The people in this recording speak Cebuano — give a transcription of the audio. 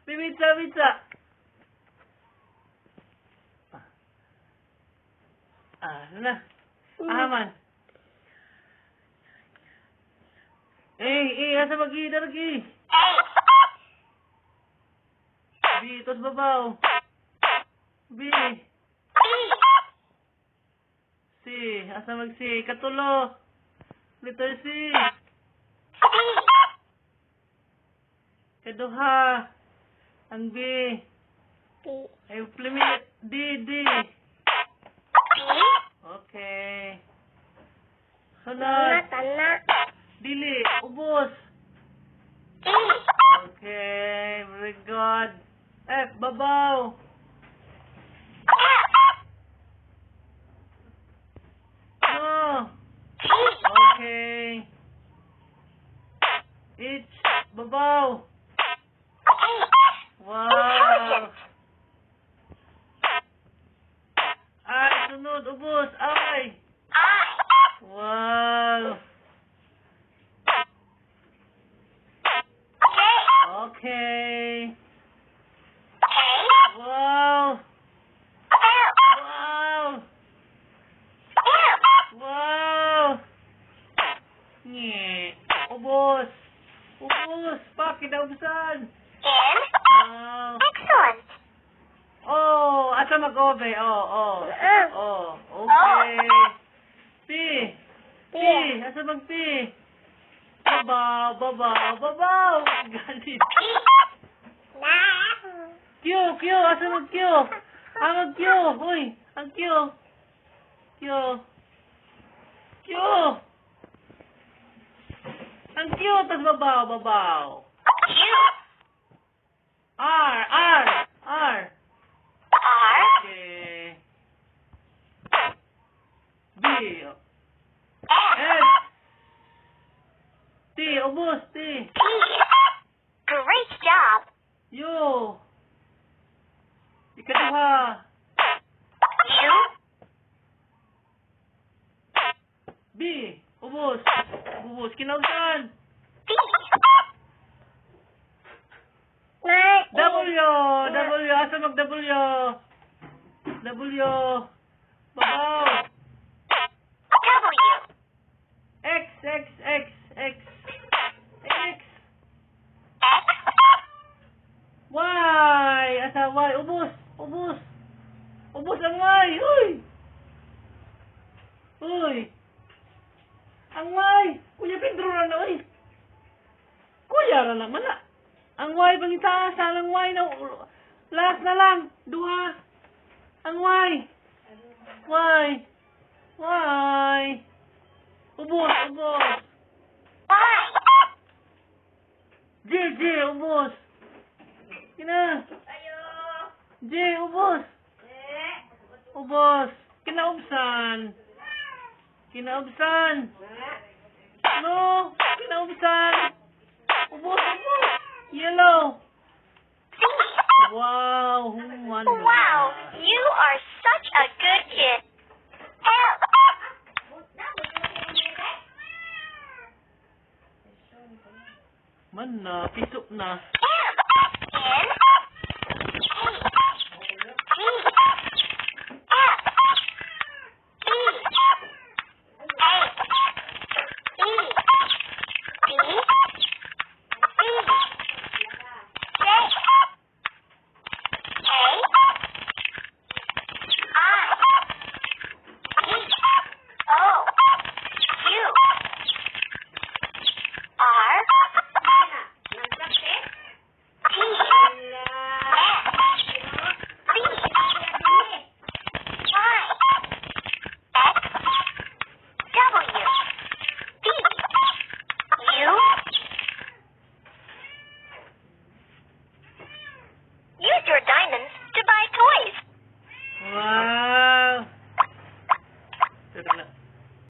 Bibitsa, bitsa. Ah, ano na? Aman. Eh, eh, asa mag-i, dargi. B, tos babaw. B. C, asa mag C? Katulo. Letter C. Kaduha. Ang B. B. Ay, plimi. D, D. Okay. Sunod. Tana. Dili. Ubos. E. Okay. Very good. F, babaw. No. Okay. H, babaw. Wow. Intelligent. Ay, sunod, ubos. Ay. I. Wow. J. Okay. K. Wow. L. Wow. M. Wow. Nye. Ubos. Ubos. Pak, kinaubusan. N. Wow. Excellent. Oh, asa mag-obe? Oh. Oh, okay. P. P. Asa mag-P? Babaw, babaw, babaw. Galit. P. Q, Q. Asa mag-Q? Ah, mag-Q. Uy, ang Q. Q. Q. Ang Q, tas babaw, babaw. Q. R, R, R. R. Okay. B. S. S. T, ubos, T. T. Great job. U. Ikaduha. U. B. Ubos. Ubos. Kinausan. V. W. W. Asa mag W? W. Babaw. W. X, X, X, X. X. X. Y. Asa Y? Ubos. Ubos. Ubos ang Y. Uy. Uy. Ang Y. Kuya Pedro ra na, uy. Kuya ra naman na. Ang Y pangitaas, ang Y na. Last na lang. Duha. Ang Y. Y. Y. Ubos, ubos. Y. J, J, ubos. Kina. J, ubos. Ubos. Kinaubsan. Kinaubsan. No. Kinaubsan. Ubos, ubos. Yellow. C. Wow. Human. Wow, you are such a good kid. L. Man na, pisok na.